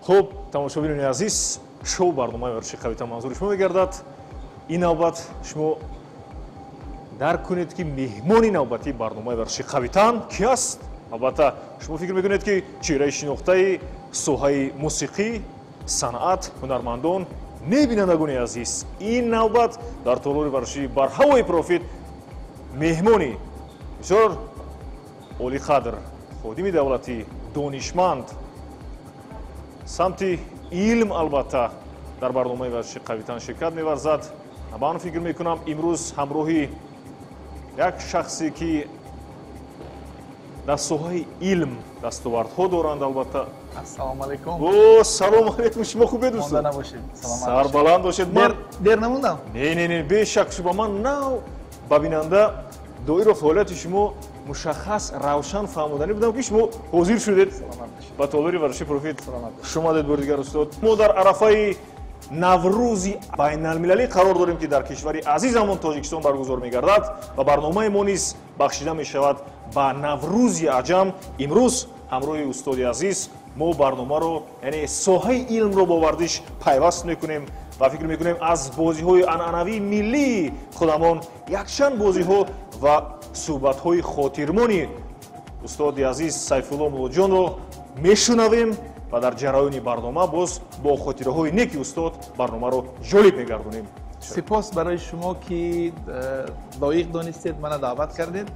Хуб, тамошобинони азиз, шоу барномаи варзиши қавитан манзури шумо мегардад. Ин навбат шумо дарк кунед, ки меҳмони навбатии барномаи варзиши қавитан ки аст. Албатта, шумо фикр мекунед, ки чеҳраи шинохтаи соҳаи мусиқӣ, санъат, ҳунармандон. Не, бинандагони азиз, ин навбат дар толори варзишии Барҳавои Профит меҳмони бисёр олиқадр, ходими давлатӣ, донишманд самти илм, албатта, дар барномаи варзиши қавитан ширкат меварзад. Ман фикр мекунам, имрӯз ҳамроҳи як шахсе, ки дар соҳаи илм дастовардҳо доранд, албатта. Ассалому алайкум. О, салому алайкум, шумо хубед, дӯстон? Монда набошед, саломат. Сарбаланд бошед. Ман дер намондам? Не, не, не, бешак. Шуба ман нав ба бинанда доиро фаъолияти шумо мушаххас, равшан фаҳмоданӣ будам, ки шумо ҳозир шудед ба толори варзиши Профит. Хуш омадед бори дигар, устод. Мо дар арафаи Наврӯзи байналмилалӣ қарор дорем, ки дар кишвари азизамон Тоҷикистон баргузор мегардад, ва барномаи мо низ бахшида мешавад ба Наврӯзи аҷам. Имрӯз ҳамроҳи устоди азиз мо барномаро, яъне соҳаи илмро бо варзиш пайваст мекунем ва фикр мекунем, аз бозиҳои анъанавии миллии худамон якчанд бозиҳо ва суҳбатҳои хотирмони устоди азиз Сайфулло Муллоҷонро мешунавем ва дар ҷараёни барнома боз бо хотираҳои неки устод барномаро ҷолиб мегардонем. Сипос барои шумо, ки лоиқ донистед, мана даъват кардед.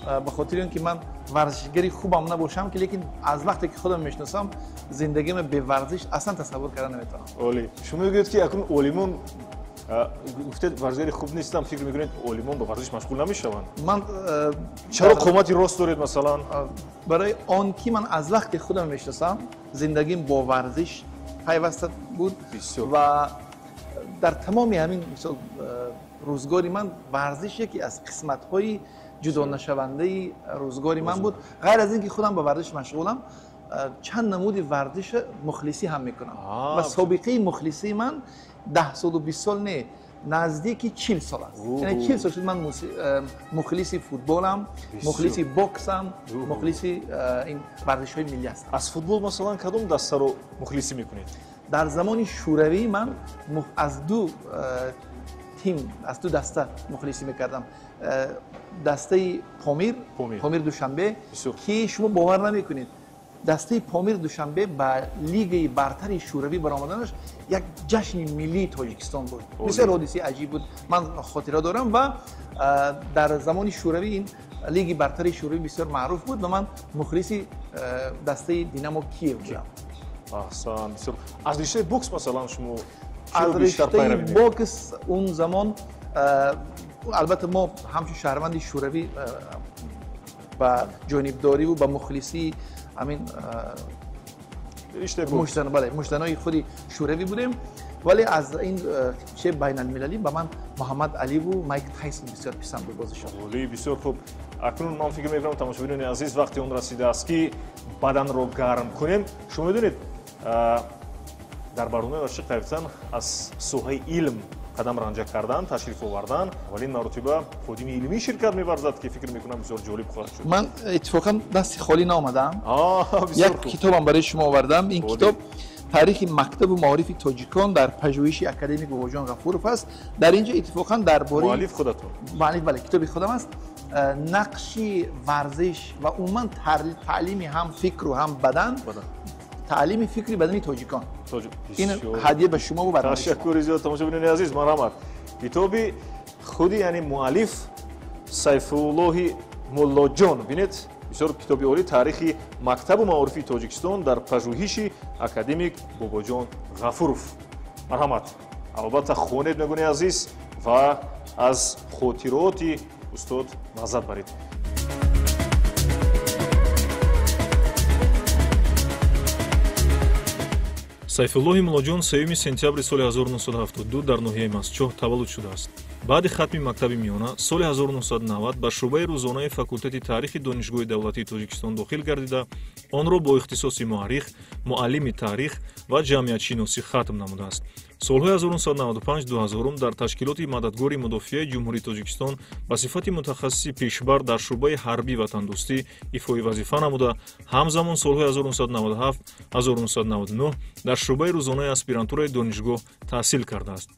Ба хотири он ки ман варзишгари хубам набошам, ки лекин аз вақте ки худам мешиносам, зиндагима бе варзиш аслан тасаввур карда наметавонам. Олӣ. Шумо мегӯед, ки акнун олимон, гуфтед, варзишгари хуб нестам, фикр мекунед, олимон ба варзиш машғул намешаванд? Ман чаро қомати рост доред, масалан? Барои он ки ман аз вақте худам мешиносам, зиндагим бо варзиш пайваста буд ва дар тамоми ҳамин, мисол, рӯзгори ман варзиш яке аз қисматҳои ҷудонашавандаи рӯзгори ман буд. Ғайр аз ин ки худам ба варзиш машғулам, чанд намуди варзиша мухлисӣ ҳам мекунам ва собиқаи мухлисии ман 10 солу 20 сол не, наздики 40 сол аст. Яъне 40 сол шуд, ман мухлиси футболам, мухлиси боксам, мухлиси ин варзишҳои миллӣ ҳастам. Аз футбол, масалан, кадом дастаро мухлисӣ мекунед? Дар замони шӯравӣ ман аз ду тим, аз ду даста мухлисӣ мекардам: дастаи Помир, Помир Душанбе, ки шумо бовар намекунед, дастаи Помир Душанбе ба лигаи бартари шӯравӣ баромаданаш як ҷашни миллии Тоҷикистон буд. Бисёр ҳодисаи аҷиб буд, ман хотира дорам. Ва дар замони шӯравӣ ин лиги бартари шӯравӣ бисёр маъруф буд ва ман мухлиси дастаи Динамо Киев будам. Аҳсан, бисёр. Аз риштаи бокс, масалан, шумо? Аз риштаи бокс он замон, албатта, мо ҳамчун шаҳрванди шӯравӣ ба ҷонибдориву ба мухлисии ҳамин бале, муштзанои худи шӯравӣ будем, вале аз ин че байналмилалӣ ба ман Муҳаммад Аливу Майк Тайсон бисёр писанд буд бозишон. Олӣ, бисёр хуб. Акнун ман фикр мекунам, тамошобинони азиз, вақти он расидааст, ки баданро гарм кунем. Шумо медонед, дар барномаи варзиши қавитан аз соҳаи илм қадам ранҷа кардан, ташриф овардан, аввалин маротиба ходими илмӣ ширкат меварзад, ки фикр мекунам, бисёр ҷолиб хоҳад шуд. Ман иттифоқан дасти холӣ наомадам, як китобам барои шумо овардам. Ин китоб таърихи мактабу маорифи тоҷикон дар пажӯҳиши академик Бобоҷон Ғафуров аст. Дар ин ҷо иттифоқан дар бораи Муаллиф худатон? Муаллиф, бале, китоби худам аст. Нақши варзиш ва умуман таълими ҳам фикру ҳам бадан, таълими фикри бадани тоҷикон. Ин ҳадия ба шумо. Ташаккури зиёд. Тамошобинони азиз, марҳамат, китоби худи, яъне муаллиф Сайфуллоҳи Муллоҷон. Бинед, бисёр китоби олӣ, таърихи мактабу маорифи Тоҷикистон дар пажӯҳиши академик Бобоҷон Ғафуров. Марҳамат, албатта, хонед, бинандагони азиз, ва аз хотироти устод лаззат баред. Сайфуллоҳи Муллоҷон 3 сентябри соли 1972 дар ноҳияи Мастчоҳ таваллуд шудааст. Баъди хатми мактаби миёна соли 1990 ба шӯъбаи рӯзонаи факултети таърихи Донишгоҳи давлатии Тоҷикистон дохил гардида, онро бо ихтисоси муаррих, муаллими таърих ва ҷамъиятшиносӣ хатм намудааст. Солҳои 1995-2000 дар ташкилоти мададгори мудофиаи Ҷумҳурии Тоҷикистон ба сифати мутахассиси пешбар дар шӯъбаи ҳарбӣ ватандӯстӣ ифои вазифа намуда, ҳамзамон солҳои 1997-1999 дар шӯъбаи рӯзонаи аспирантураи донишгоҳ таҳсил кардааст.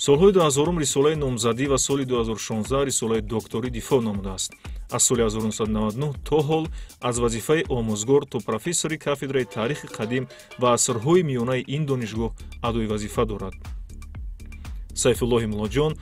Солҳои 2000 рисолаи номзадӣ ва соли 2016 рисолаи докторӣ дифоъ намудааст. Аз соли 1999 то ҳол аз вазифаи омӯзгор то профессори кафедраи таърихи қадим ва асрҳои миёнаи ин донишгоҳ адои вазифа дорад. Сайфуллоҳи Муллоҷон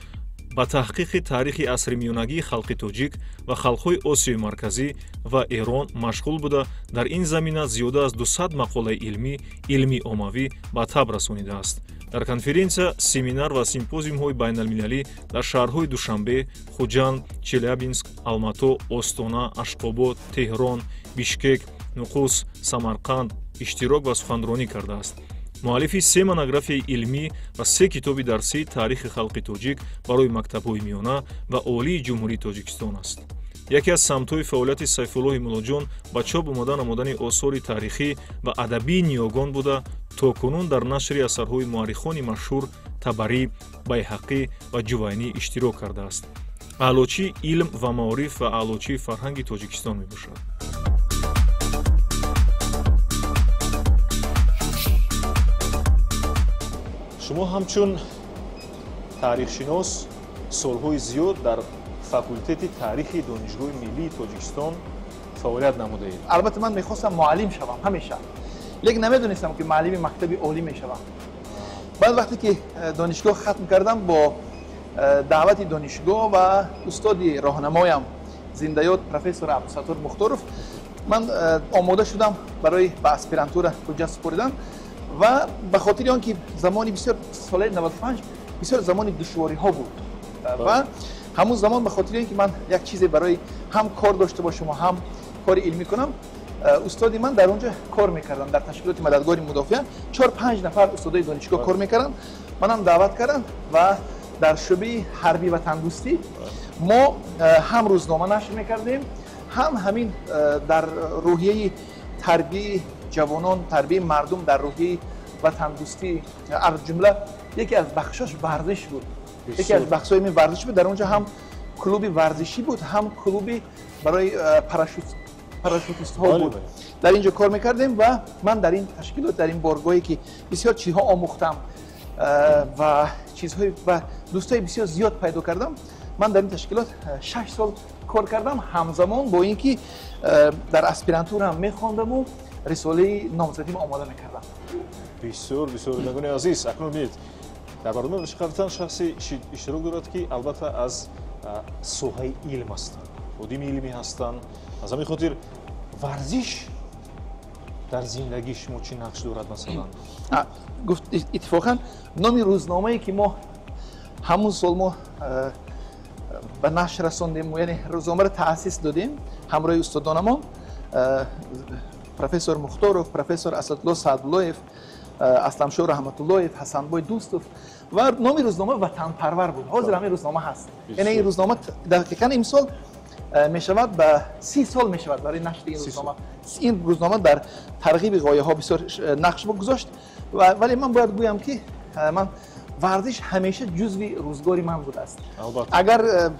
ба таҳқиқи таърихи асри миёнагии халқи тоҷик ва халқҳои Осиёи Марказӣ ва Эрон машғул буда, дар ин замина зиёда аз 200 мақолаи илмӣ, илмии оммавӣ ба таб расонидааст. Дар конференсия, семинар ва симпозиумҳои байналмилалӣ дар шаҳрҳои Душанбе, Хуҷанд, Челябинск, Алмато, Остона, Ашқобод, Теҳрон, Бишкек, Нуқус, Самарқанд иштирок ва суханронӣ кардааст. Муаллифи 3 монографияи илмӣ ва 3 китоби дарсии таърихи халқи тоҷик барои мактабҳои миёна ва олии Ҷумҳурии Тоҷикистон аст. Яке аз самтҳои фаъолияти Сайфуллоҳи Муллоҷон ба чоп омода намудани осори таърихӣ ва адабии ниёгон буда, то кунун дар нашри асарҳои муаррихони машҳур Табарӣ, Байҳақӣ ва Ҷувайнӣ иштирок кардааст. Аълочии илм ва маориф ва аълочии фарҳанги Тоҷикистон мебошад. Шумо ҳамчун таърихшинос солҳои зиёд дар факултети таърихи Донишгоҳи миллии Тоҷикистон фаъолият намудаед. Албатта ман мехостам муаллим шавам ҳамеша, лекин намедонистам ки муаллими мактаби олӣ мешавам. Баъд вақте ки донишгоҳ хатм кардам, бо даъвати донишгоҳ ва устоди роҳнамоям зиндаёд профессор Абдусаттор Мухторов ман омода шудам барои ба аспирантура ҳуҷҷат супоридан ва ба хотири он ки замони бисёр солаи 95 бисёр замони душвориҳо буд ва ҳамун замон ба хотири он ки ман як чизе барои ҳам кор дошта бошам ва ҳам кори илмӣ кунам, устоди ман дар он ҷо кор мекарданд дар ташкилоти мададгори мудофиа. 4-5 нафар устодои донишгоҳ кор мекарданд, манам даъват карданд ва дар шӯъбаи ҳарбӣ ватандӯстӣ мо ҳам рӯзнома нашр мекардем, ҳам ҳамин дар рӯҳияи тарбияи ҷавонон, тарбияи мардум дар рӯҳияи ватандӯстӣ, аз ҷумла яке аз бахшош варзиш буд. Яке аз бахшҳои ин варзиш буд. Дар он ҷо ҳам клуби варзишӣ буд, ҳам клуби барои парашютистҳо буд. Дар ин ҷо кор мекардем ва ман дар ин ташкилот, дар ин боргоҳе ки бисёр чизҳо омӯхтам ва чизҳои ва дӯстои бисёр зиёд пайдо кардам, ман дар ин ташкилот 6 сол кор кардам, ҳамзамон бо ин ки дар аспирантура мехондаму рисолаи номзадиро омода мекардам. Бисёр бисёр бинандагони азиз, акнун бинед, дар барномаи Варзиши шахсе иштирок дорад ки албатта аз соҳаи илм ҳастанд, ходими илмӣ ҳастанд. Аз ҳамин хотир варзиш дар зиндагии шумо чӣ нақш дорад масалан? Гуфт иттифоқан номи рӯзномае ки мо ҳамун сол мо ба нашр расондем, яъне рӯзномаро таъсис додем ҳамроҳи устодонамон профессор Мухторов, профессор Асадулло Саъдуллоев, Асламшоҳ Раҳматуллоев, Ҳасанбой Дӯстов ва номи рӯзнома Ватанпарвар буд. Ҳозир ҳамин рӯзнома ҳаст. Яъне ин рӯзнома дақиқан имсол мешавад ба 30 сол мешавад барои нашри ин рӯзнома. Ин рӯзнома дар тарғиби ғояҳо бисёр нақш гузошт, вале ман бояд гӯям ки ман варзиш ҳамеша ҷузви рӯзгори ман будааст. Агар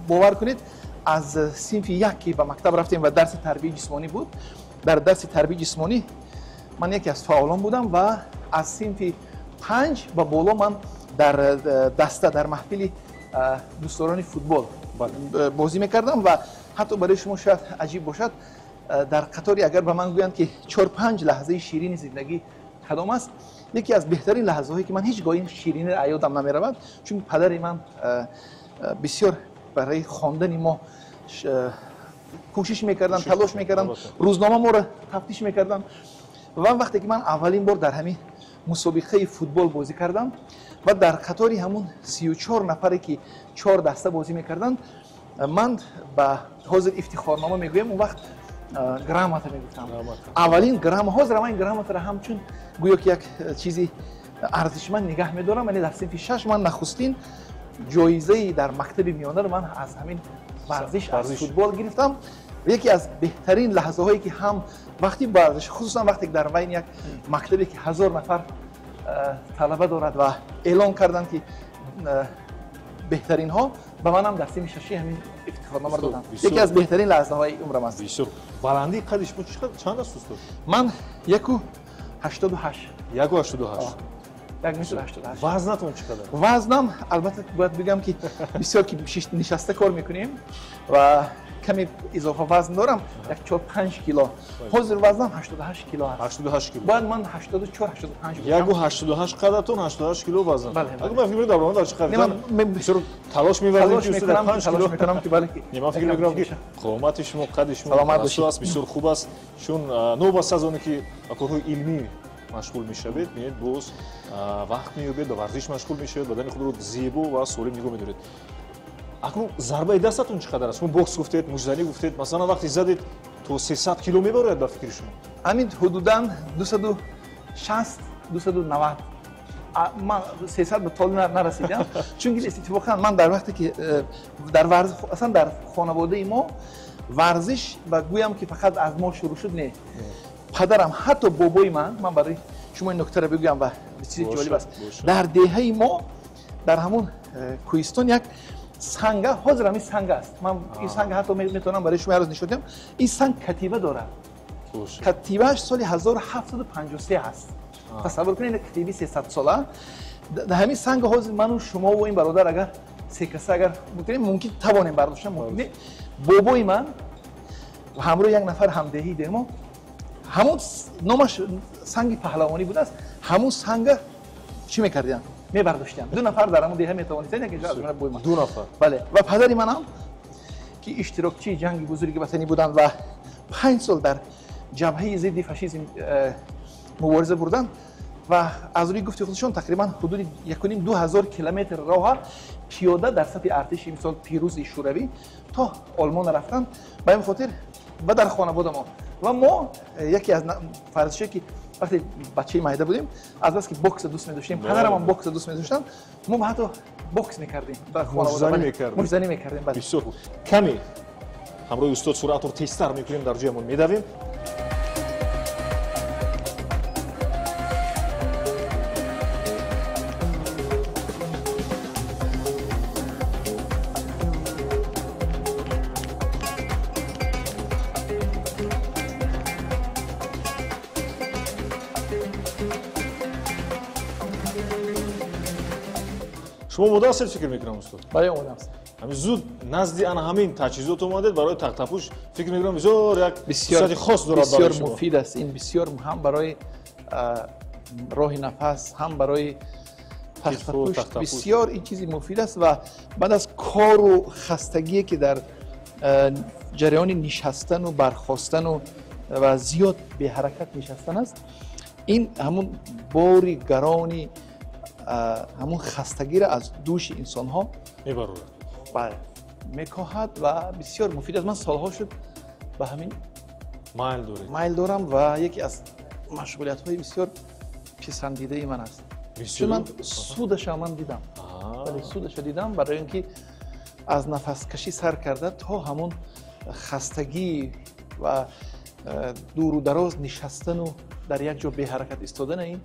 бовар кунед, аз синфи як ки ба мактаб рафтем ва дарси тарбияи ҷисмонӣ буд, дар дарси тарбияи ҷисмонӣ ман яке аз фаъолон будам ва аз синфи 5 ба боло ман дар даста, дар маҳфили дӯстдорони футбол бозӣ мекардам ва ҳатто барои шумо шояд аҷиб бошад, дар қатори агар ба ман гӯянд ки 4-5 лаҳзаи ширини зиндагӣ кадом аст, яке аз беҳтарин лаҳзаҳое ки ман ҳеҷ гоҳ ин шириниро аёдам намеравад, чун падари ман бисёр барои хондани мо кӯшиш мекарданд, талош мекарданд, рӯзнома моро тафтиш мекарданд. Ва вақте ки ман аввалин бор дар ҳамин мусобиқаи футбол бозӣ кардам ва дар қатори ҳамун 34 нафаре ки 4 даста бозӣ мекарданд, ман ба ҳозир ифтихорнома мегӯям, он вақт грамота мегуфтам. Аввалин грамота, ҳозир ман ин грамотаро ҳамчун гӯё ки як чизи арзишманд нигаҳ медорам. Яъне дар синфи 6 ман нахустин ҷоизаи дар мактаби миёнаро ман аз ҳамин варзиш аз футбол гирифтам. Яке аз беҳтарин лаҳзаҳое ки ҳам вақти варзиш, хусусан вақте ки дар байни як мактабе ки 1000 нафар талаба дорад ва эълон карданд ки беҳтаринҳо, ба манам дар синни 6 ҳамин ифтихорномаро доданд. Яке аз беҳтарин лаҳзаҳои умрам аст. Бисёр. Баландии қади шумо чанд аст, устод? Ман 1,88. 1,88. 1,88. Вазнатон чӣ қадар? Вазнам албатта бояд бигам ки бисёр ки нишаста кор мекунем ва каме изофа вазн дорам, як 4-5 кило. Ҳозир вазнам 88 кило аст. 88 кило. Бояд ман 84-85 бошам. 1,88 қадатон, 88 кило вазн. Агар ман фикр мекунам дар баромад чӣ қадар бисёр талош меварзем ки устод 5 кило. Талош мекунам ки бале. Не, ман фикр мекунам ки қомати шумо, қади шумо расо аст, бисёр хуб аст, чун новобаста аз оне ки ба корҳои илмӣ машғул мешавед, меед боз вақт меёбед, ба варзиш машғул мешавед, бадани худро зебо ва солим нигоҳ медоред. Акнун зарбаи дастатон чӣ қадар аст? Шумо бокс гуфтед, муштзанӣ гуфтед, масалан вақте задед то 300 кило мебарояд ба фикри шумо? Ҳамин ҳудудан 260, 290. Ман 300 ба тол нарасидам, чунки иттифоқан ман дар вақте ки дар варзиш, аслан дар хонаводаи мо варзиш ва гӯям ки фақат аз мо шурӯъ шуд, не. Падарам, ҳатто бобои ман, ман барои шумо ин нуктаро бигӯям ва чизи ҷолиб аст. Дар деҳаи мо дар ҳамон кӯҳистон як санга, ҳозир ҳамин санг аст. Ман ин санг ҳатто метавонам барои шумо ҳар рӯз нишон диҳам. Ин санг катиба дорад. Катибааш соли 1753 аст. Тасаввур кунед, ин катиби 300 сола. Дар ҳамин санг ҳозир ману шумо ва ин бародар агар се каса агар мумкин, мумкин тавонем бардоштан, мумкин. Бобои ман ва ҳамроҳи як нафар ҳамдеҳии деҳ мо, ҳамон номаш санги паҳлавонӣ будааст, ҳамон санга чӣ мекардиям? Мебардоштиям. 2 нафар дар ҳамон деҳа метавонистанд, яке аз ман бой ман. 2 нафар. Бале. Ва падари манам ки иштирокчии ҷанги бузурги ватанӣ буданд ва 5 сол дар ҷабҳаи зидди фашизм мубориза бурданд ва аз рӯи гуфти худашон тақрибан ҳудуди 1,5-2 ҳазор километр роҳа пиёда дар сафи артиши мисол пирӯзи Шӯравӣ то Олмон рафтанд. Ба ин хотир ва дар хонавода мо ва мо яке аз варзишҳое ки вақте бачаи майда будем, аз бас ки боксро дӯст медоштем, падарамам боксро дӯст медоштанд, мо ҳатто бокс мекардем дар хонавода, муштзанӣ мекардем. Бисёр хуб. Каме ҳамроҳи устод суръатро тезтар мекунем, дар ҷоямон медавем. Шумо омода ҳастед, фикр мекунам, устод? Бале, омода ҳастам. Ҳамин зуд назди ана ҳамин таҷҳизот омадед барои тахтапӯш, фикр мекунам бисёр як хусусияти хос дорад барои шумо. Бисёр муфид аст ин, бисёр ҳам барои роҳи нафас, ҳам барои тахтапӯш, бисёр ин чизи муфид аст ва баъд аз кору хастагие ки дар ҷараёни нишастану бархостану ва зиёд беҳаракат нишастан аст, ин ҳамун бори гарони ҳамун хастагиро аз дӯши инсонҳо мебарорад. Бале, мекоҳад ва бисёр муфид аст. Ман солҳо шуд ба ҳамин майл доред. Майл дорам ва яке аз машғулиятҳои бисёр писандидаи ман аст. Чун ман судаша ман дидам. Бале, судаша дидам, барои ин ки аз нафаскашӣ сар карда то ҳамун хастагӣ ва дуру дароз нишастану дар як ҷо беҳаракат истодана ин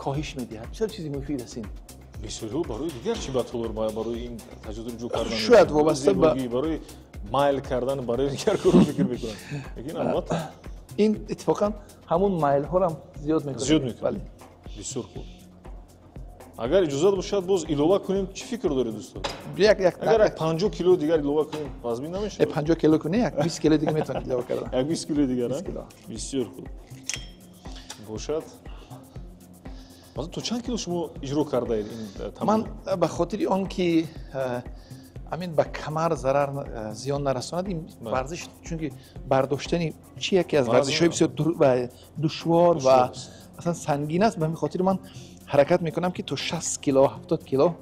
коҳиш медиҳад. Бисёр чизи муфид аст ин. Бисёриҳо барои дигар чӣ ба толор барои ин таҷҳизотро ҷӯ кардан, шояд вобаста ба барои майл кардан, барои дигар корро фикр мекунанд. Лекин албатта ин иттифоқан ҳамун майлҳоро зиёд мекунад. Зиёд мекунад. Бисёр хуб. Агар иҷозат бошад, боз илова кунем, чӣ фикр доред, устод? Агар як 50 кило дигар илова кунем, вазмин намешавад? 50 кило кунӣ, як 20 кило дигар метавонед илова кардан. Як 20 кило дигар, а? Бисёр хуб. Бошад. Масалан, то чанд кило шумо иҷро кардаед ин тамрин? Ман ба хотири он ки ҳамин ба камар зарар зиён нарасонад, ин варзиш, чунки бардоштани чи яке аз варзишҳои бисёр душвор ва аслан сангин аст, ба ҳамин хотир ман ҳаракат мекунам ки то 60 кило, 70 кило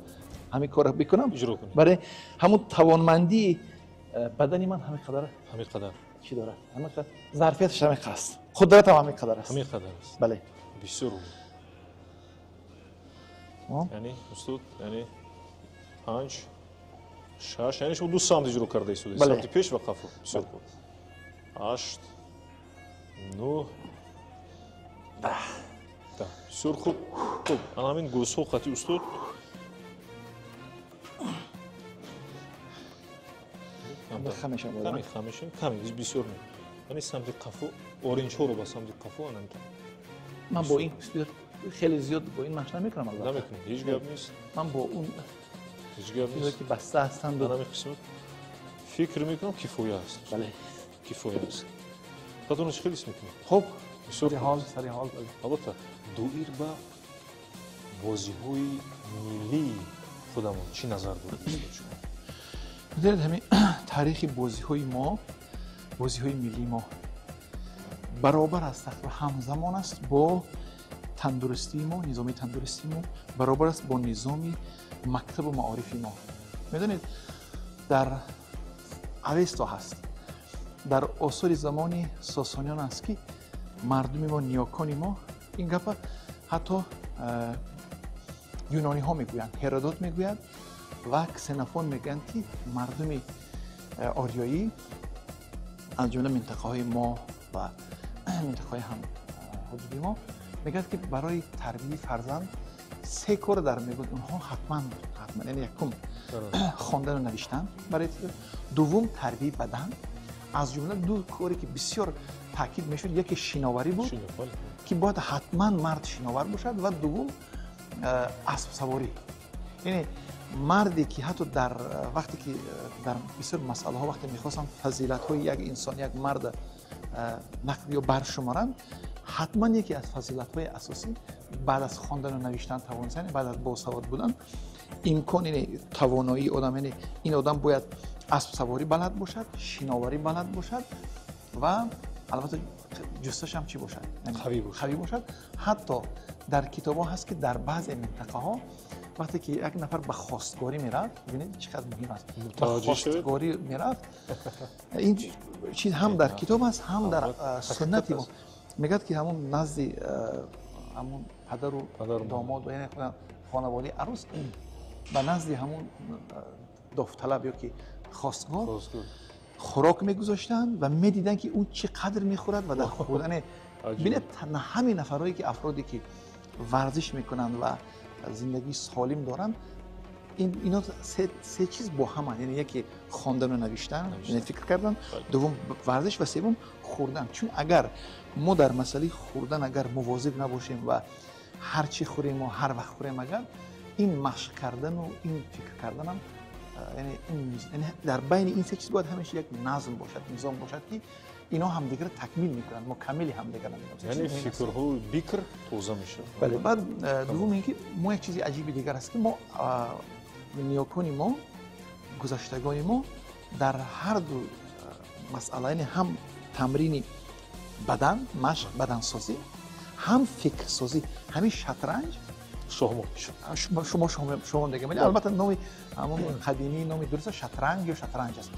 ҳамин корро бикунам. Барои ҳамун тавонмандии бадани ман ҳамин қадар, ҳамин қадар чӣ дорад? Ҳамин қадар зарфияташ ҳамин қадар аст. Қудратам ҳамин қадар аст. Ҳамин қадар аст. Бале. Бисёр хуб. Яъне устод, яъне 5, 6, яъне шумо ду самт иҷро карда истодед, самти пеш ва қафо. Бисёр хуб. 8, 9, 10. Бисёр хуб. Хуб, ана ҳамин гӯзҳо қати устод. Каме хам мешавем, каме, бисёр не. Яъне самти қафо, оринҷҳоро ба самти қафо ана ҳамин. Ман бо ин хеле зиёд бо ин машқ намекунам, албатта. Намекунед, ҳеҷ гап нест. Ман бо он ҳеҷ гап нест. Ки баста ҳастанд. Ана ҳамин қисмат фикр мекунам кифоя аст. Бале. Кифоя аст. Худатонро чӣ хел ҳис мекунед? Хуб, бисёр сари ҳол. Албатта, доир ба бозиҳои миллии худамон чӣ назар доред? Медонед, ҳамин таърихи бозиҳои мо, бозиҳои миллии мо баробар аст ва ҳамзамон аст бо тандурустии мо, низоми тандурустии мо, баробар аст бо низоми мактабу маорифи мо. Медонед, дар Авесто ҳаст, дар осори замони сосониён аст, ки мардуми мо, ниёкони мо, ин гапа ҳатто юнониҳо мегӯянд, Ҳеродот мегӯяд ва Ксенофон мегӯянд, ки мардуми ориёӣ аз ҷумла минтақаҳои мо ва минтақаҳои ҳам ҳудуди мо мегӯяд, ки барои тарбияи фарзанд се кор дар мегӯяд онҳо ҳатман, яъне якум хондану навиштан барои, дуввум тарбияи бадан, аз ҷумла ду коре ки бисёр таъкид мешуд, яке шиноварӣ буд, ки бояд ҳатман мард шиновар бошад, ва дуввум аспсаворӣ. Яъне марде ки ҳатто дар вақте ки дар бисёр масъалаҳо вақте мехостанд фазилатҳои як инсон, як мард нақл ё баршуморанд, ҳатман яке аз фазилатҳои асосӣ баъд аз хондану навиштан тавонистан, баъд аз босавод будан, имкон, яъне тавоноии одам, яъне ин одам бояд аспсаворӣ балад бошад, шиноварӣ балад бошад ва албатта ҷуссаш ҳам чӣ бошад? Қавӣ бошад. Ҳатто дар китобҳо ҳаст, ки дар баъзе минтақаҳо вақте ки як нафар ба хостгорӣ мерафт, бибинед чӣ қадр муҳим аст, ба хостгорӣ мерафт, ин чиз ҳам дар китоб аст, ҳам дар суннати мо. Мегӯяд, ки ҳамон назди ҳамон падару домод, яъне хонаводаи арӯс, ба назди ҳамон довталаб ё ки хостгор хӯрок мегузоштанд ва медиданд, ки ӯ чӣ қадр мехӯрад ва дар хӯрдане. Бинед, ҳамин нафарҳое ки афроде ки варзиш мекунанд ва зиндагии солим доранд, ино се чиз бо ҳаманд, яъне яке хондану навиштан, яъне фикр кардан, дуввум варзиш ва севум хӯрдан. Чун агар мо дар масъалаи хӯрдан агар мувозиб набошем ва ҳар чӣ хӯрем мо ҳар вақт хӯрем, агар ин машқ кардану ин фикр карданам, яъне дар байни ин се чиз бояд ҳамеша як назм бошад, низом бошад, ки ино ҳамдигарро такмил мекунанд, мукаммили ҳамдигарро. Яъне фикрҳои бикр тоза мешавад. Бале. Баъд дуввум ин ки мо як чизи аҷиби дигар аст, ки мо ниёкони мо, гузаштагони мо дар ҳар ду масъала, яъне ҳам тамрини бадан, машқ, бадансозӣ, ҳам фикрсозӣ, ҳамин шатранҷ, шоҳмот, шумо шоҳмот мегӯед, вале албатта номи ҳамон қадимии номи дуруст шатранг ё шатранҷ аст.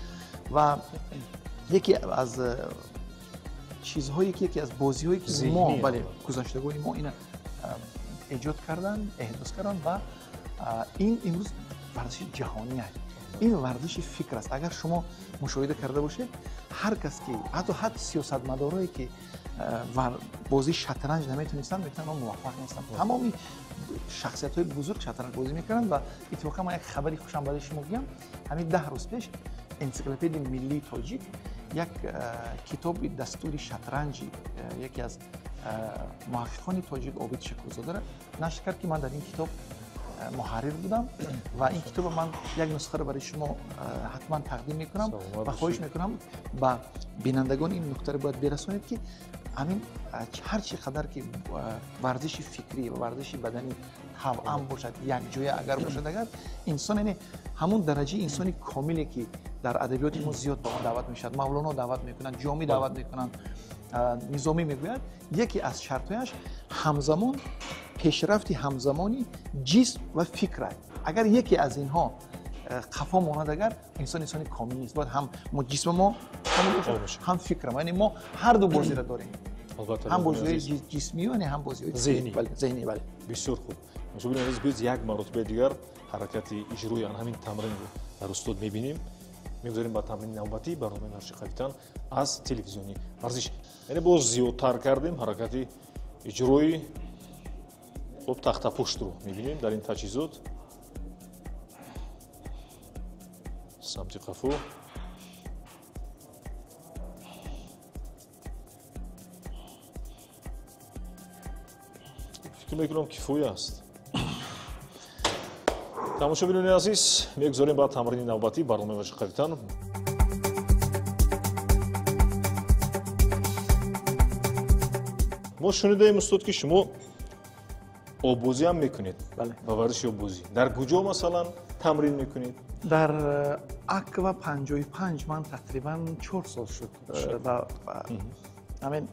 Ва яке аз чизҳое ки, яке аз бозиҳое ки мо, бале, гузаштагони мо ина эҷод карданд, эҳдос карданд, ва ин имрӯз варзиши ҷаҳонӣ аст. Ин варзиши фикр аст. Агар шумо мушоҳида карда бошед, ҳар кас ки, ҳатто сиёсатмадорое ки бозии шатранҷ наметонистанд, метавонанд, муваффақ нестанд. Тамоми шахсиятҳои бузург шатранҷ бозӣ мекарданд. Ва иттифоқан ман як хабари хушам барои шумо гӯям. Ҳамин 10 рӯз пеш энсиклопедияи миллии тоҷик як китоби дастури шатранҷи яке аз муҳаққиқони тоҷик Обид Шакурзодаро нашр кард, ки ман дар ин китоб муҳаррир будам ва ин китобро ман як нусхаро барои шумо ҳатман тақдим мекунам ва хоҳиш мекунам ба бинандагон ин нуктаро бояд бирасонед, ки ҳамин ҳар чӣ қадар ки варзиши фикрӣ ва варзиши баданӣ тавъам бошад, якҷоя агар бошад, агар инсон, яъне ҳамун дараҷаи инсони комиле ки дар адабиёти мо зиёд ба он даъват мешавад, Мавлоно даъват мекунанд, Ҷомӣ даъват мекунанд, Низомӣ мегӯяд, яке аз шартҳояш ҳамзамон пешрафти ҳамзамони ҷисм ва фикр аст. Агар яке аз инҳо қафо монад, агар инсон инсони комил нест. Бояд ҳам мо ҷисми мо комил бошад, ҳам фикрам. Яъне мо ҳар ду бозиро дорем. Ҳам бозиҳои ҷисмӣ ва ҳам бозиҳои зеҳнӣ. Бале, зеҳнӣ, бале. Бисёр хуб. Мушобирин азиз, биёед як маротиба дигар ҳаракати иҷрои ҳамин тамринро дар устод мебинем. Мегузарем ба тамрини навбатӣ барномаи варзиши қавитан аз телевизиони варзиш. Яъне боз зиёдтар кардем ҳаракати иҷрои хуб тахтапуштро мебинем дар ин таҷҳизот. Самти қафо. Фикр мекунам кифоя аст. Тамошобинони азиз, мегузорем ба тамрини навбатӣ барномаи варзиши қавитан. Мо шунидаем устод, ки шумо оббозӣ ҳам мекунед. Ба варзиши оббозӣ дар куҷо масалан тамрин мекунед? Дар Аква 55 ман тақрибан 4 сол шуд ва ҳамин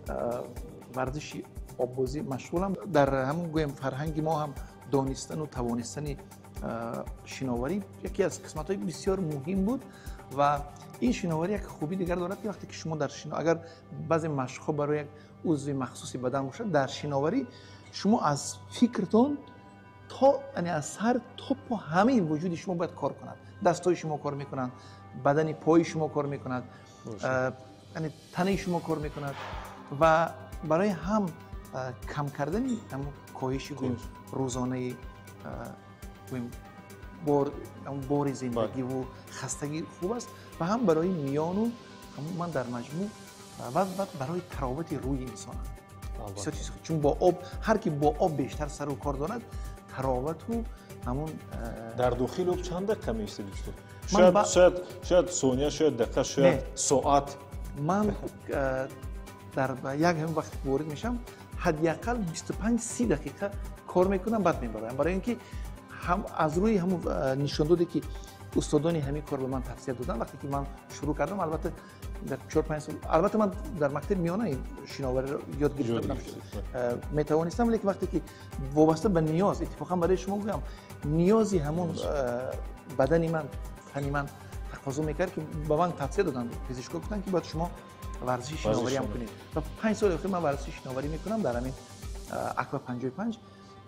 варзиши оббозӣ машғулам. Дар ҳамон гӯем фарҳанги мо ҳам донистану тавонистани шиноварӣ яке аз қисматҳои бисёр муҳим буд ва ин шиноварӣ як хубии дигар дорад, ки вақте ки шумо дар агар баъзе машқҳо барои як узви махсуси бадан бошад, дар шиноварӣ шумо аз фикртон то аз сар то по ҳамаи вуҷуди шумо бояд кор кунад. Дастҳои шумо кор мекунанд, бадани пои шумо кор мекунад, танаи шумо кор мекунад ва барои ҳам кам кардани коҳиши рӯзонаи бори зиндагиву хастагӣ хуб аст ва ҳам барои миёну ман дар маҷмӯъ ва барои таровати рӯи инсон. Чун бо об ҳар ки бо об бештар сару кор дорад, таровату ҳамон дар дохили об чанд дақиқа меистед устод? Шояд сония, шояд дақиқа, шояд соат. Ман дар як ҳамин вақте ки ворид мешавам, ҳадди ақал 25-30 дақиқа кор мекунам, баъд мебароям. Барои ин ки ҳам аз рӯи ҳамон нишондоде ки устодони ҳамин кор ба ман тавсия доданд, вақте ки ман шурӯъ кардам, албатта дар 4-5 сол, албатта ман дар мактаби миёна ин шиновариро ёд гирифта будам, метавонистам, лекин вақте ки вобаста ба ниёз, иттифоқан барои шумо гӯям, ниёзи ҳамон бадани ман, тани ман тақозо мекард, ки ба ман тавсия доданд, пизишкҳо гуфтанд, ки бояд шумо варзиши шиноварӣ ҳам кунед. Ва 5 соли охир ман варзиши шиноварӣ мекунам дар ҳамин Аква 55.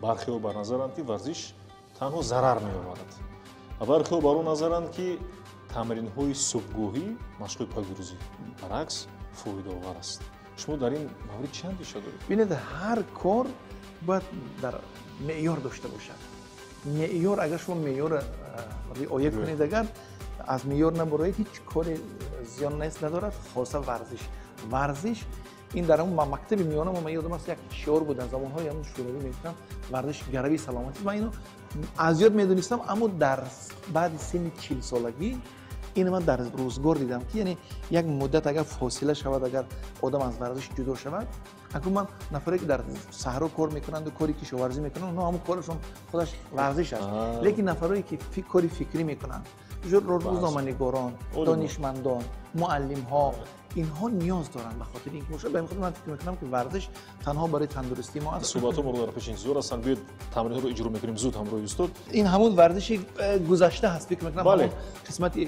Бархеҳо бар назаранд, ки варзиш танҳо зарар меоварад. Ва бархеҳо бар он назаранд, ки тамринҳои субҳгоҳӣ, машқҳои пагирӯзӣ баръакс фоидаовар аст. Шумо дар ин маврид чӣ андеша доред? Бинед, ҳар кор бояд дар меъёр дошта бошад. Меъёр, агар шумо меъёрро риоя кунед, агар аз меъёр набароед, ҳеҷ кори зиён нест надорад, хоса варзиш. Варзиш ин дар ҳамон мактаби миёна ман ёдам аст, як шиор буд дар замонҳои ҳамон шӯравӣ, мегуфтанд варзиш гарави саломатӣ. Ман ино аз ёд медонистам, аммо дар баъди синни 40 солагӣ ин ман дар рӯзгор дидам, ки яъне як муддат агар фосила шавад, агар одам аз варзиш ҷудо шавад, акнун ман нафаре ки дар саҳро кор мекунанду кори кишоварзӣ мекунанд, онҳо ҳамон корашон худаш варзиш аст. Лекин нафарое ки кори фикрӣ мекунанд, рӯзноманигорон, донишмандон, муаллимҳо, инҳо ниёз доранд ба хотири ин ки бошад. Ба ин хотир ман фикр мекунам, ки варзиш танҳо барои тандурустии мо аст. Суҳбатҳо моро дар пеши интизор ҳастанд. Биёед тамринҳоро иҷро мекунем зуд ҳамроҳи устод. Ин ҳамон варзиши гузашта ҳаст, фикр мекунам, қисмати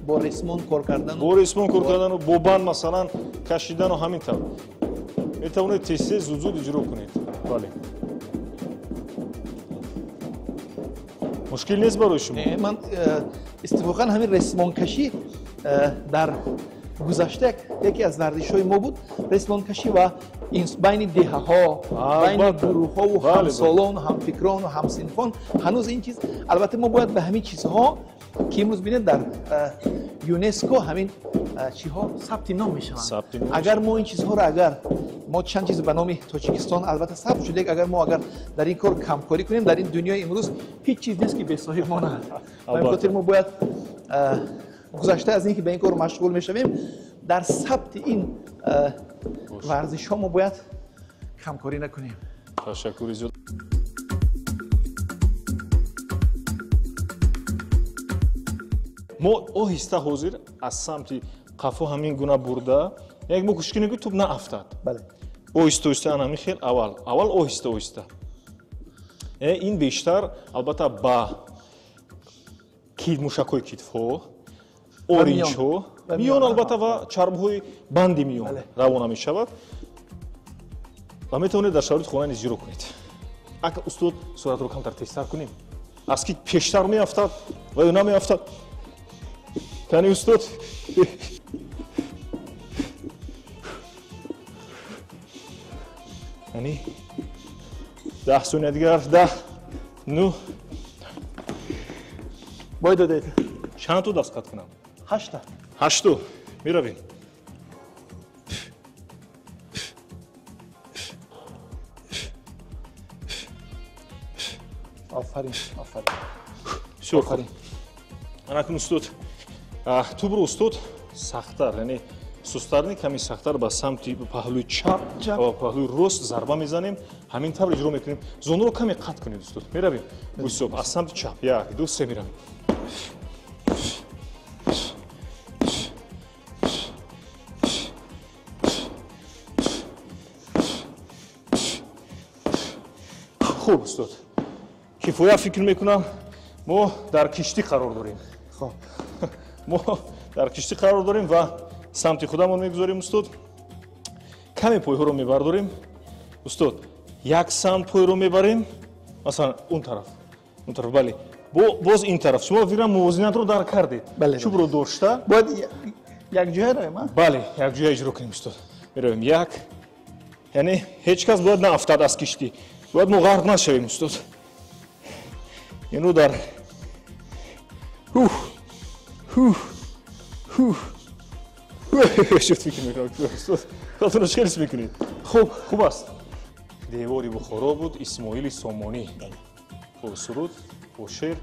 бо ресмон кор кардану бо ресмон кор кардану бо банд масалан кашидану ҳамин тавр метавонед тез-тез зуд-зуд иҷро кунед. Бале, мушкил нест барои шумо? Ман иттифоқан ҳамин ресмонкашӣ дар гузашта яке аз варзишҳои мо буд, ресмонкашӣ ва байни деҳаҳо, байни гурӯҳҳову ҳамсолону ҳамфикрону ҳамсинфон ҳанӯз ин чиз. Албатта мо бояд ба ҳамин чизҳо, ки имрӯз бинед дар ЮНЕСКО ҳамин чиҳо сабти ном мешаванд. Агар мо ин чизҳоро, агар мо чанд чиз ба номи Тоҷикистон албатта сабт шуд, агар мо агар дар ин кор камкорӣ кунем, дар ин дунёи имрӯз ҳеҷ чиз нест, ки бесоҳиб монад. Ба ин хотир мо бояд гузашта аз ин ки ба ин кор машғул мешавем, дар сабти ин варзишҳо мо бояд камкорӣ накунем. Ташаккури зиёд. Мо оҳиста ҳозир аз самти қафо ҳамин гуна бурда, як мо кӯшиш кунем, ки тӯб наафтад. Оҳиста оҳиста ҳамин хел аввал оҳиста оҳиста. Ин бештар албатта ба мушакҳои китфҳо, оринҷҳо, миён албатта ва чарбҳои банди миён равона мешавад. Ва метавонед дар шароити хона низ иҷро кунед. Ака устод, суратро камтар тезтар кунем. Аз ки пештар меафтад ва ё намеафтад? Кани устод? Яъне 10 сония дигар, 10, 9. Бой додед. Чанд то даст қат кунам? 8. 8. Меравем. Офарин, офарин. Бисёр хуб. Анакун устод, тӯбро устод сахттар, яъне сусттар не, каме сахттар ба самти паҳлӯи чап ва паҳлӯи рост зарба мезанем. Ҳамин тавр иҷро мекунем. Зонуро каме қат кунед устод. Меравем. Устод, аз самти чап. 1, 2, 3 меравем. Хуб устод. Кифоя фикр мекунам, мо дар киштӣ қарор дорем. Хуб. Мо дар киштӣ қарор дорем ва самти худамон мегузорем устод. Каме пойҳоро мебардорем. Устод, як самт пойро мебарем, масалан, он тараф. Он тараф, бале. Боз ин тараф. Шумо фикрам мувозинатро дарк кардед. Чӯбро дошта. Бояд якҷоя равем, а? Бале, якҷоя иҷро кунем устод. Меравем як. Яъне ҳеҷ кас бояд наафтад аз киштӣ. Бояд мо ғарқ нашавем устод. Инро дар ҳух ҳух ҳух шуд фикр мекунам устод. Худатонро чӣ ҳис мекунед? Хуб, хуб аст. Девори Бухоро буд Исмоили Сомонӣ. Бо суруд, бо шеър.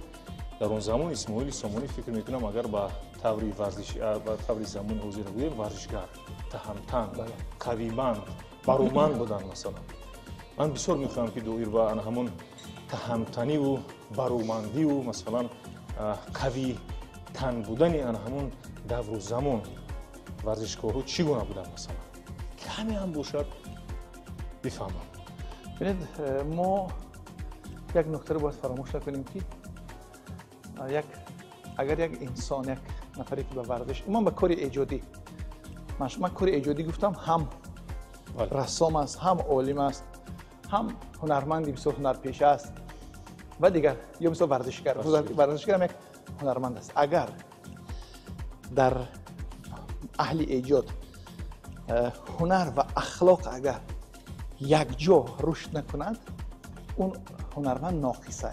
Дар он замон Исмоили Сомонӣ фикр мекунам агар ба таври варзиш, ба таври замони ҳозира гӯем, варзишгар, таҳамтан, қавиманд, бароманд буданд масалан. Ман бисёр мехоҳам ки доир ба ана ҳамон таҳамтаниву баромандиву масалан қави тан будани ана ҳамон давру замон варзишкорҳо чӣ гуна буданд масалан, каме ҳам бошад бифаҳмам. Бинед, мо як нуктаро бояд фаромӯш накунем ки агар як инсон, як нафаре ки ба варзиш, умуман ба кори эҷодӣ, ман кори эҷодӣ гуфтам, ҳам рассом аст, ҳам олим аст, ҳам ҳунарманди бисёр ҳунарпеша аст ва дигар, ё мисол варзишгар. Варзишгар ҳам як ҳунарманд аст. Агар дар аҳли эҷод ҳунар ва ахлоқ агар якҷо рушд накунад, он ҳунарманд ноқиса.